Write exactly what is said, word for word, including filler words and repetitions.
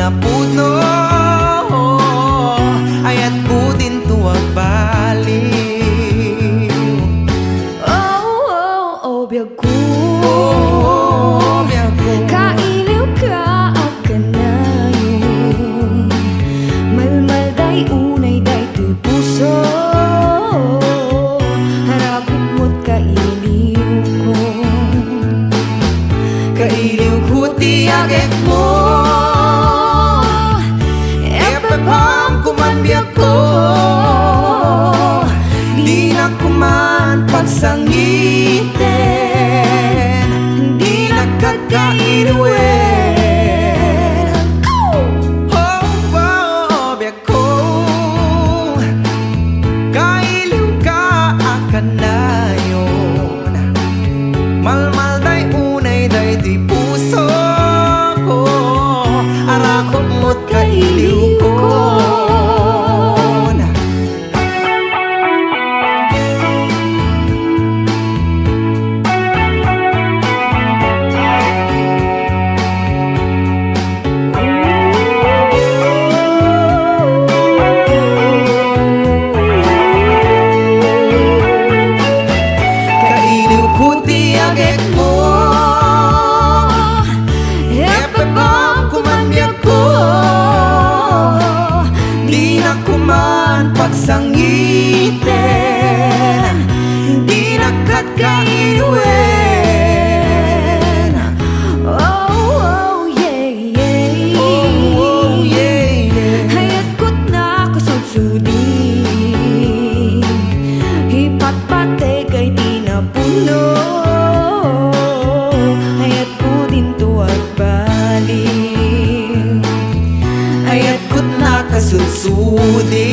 napudno, ayatko dinto agbaliw. Oh, oh, oh, biagko. Oh, biagko. Kailiwka a kanayon. Malmalday unay daytoy puso. Arakop met kailiwko. Kailiwko ti agekmo. Ipapamko man biagko. Dinak man pagsangiten. Dinak kailiwen. Oh, oh, oh, biagko. Kailiwka a kanayon. Malmalday unay daytoy pusoko. Arakop met kailiwkon. Kailiwko ti agekmo. Ipapamko man biagko. Dinak man pagsangiten. Dinak kailiwen. Oh, oh, yeah, yeah. Oh, oh, yeah, yeah. Ayatko ti nakasudsudi. Ipatpateg ti napudno. Ayatko dinto agbaliw. Ayatko ti nakasudsudi.